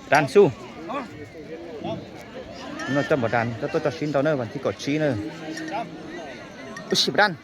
Dan xu. No coj npam dan coj tuaj tso sib nrau na, vas thib kaum tsib na. Ub si npam dan.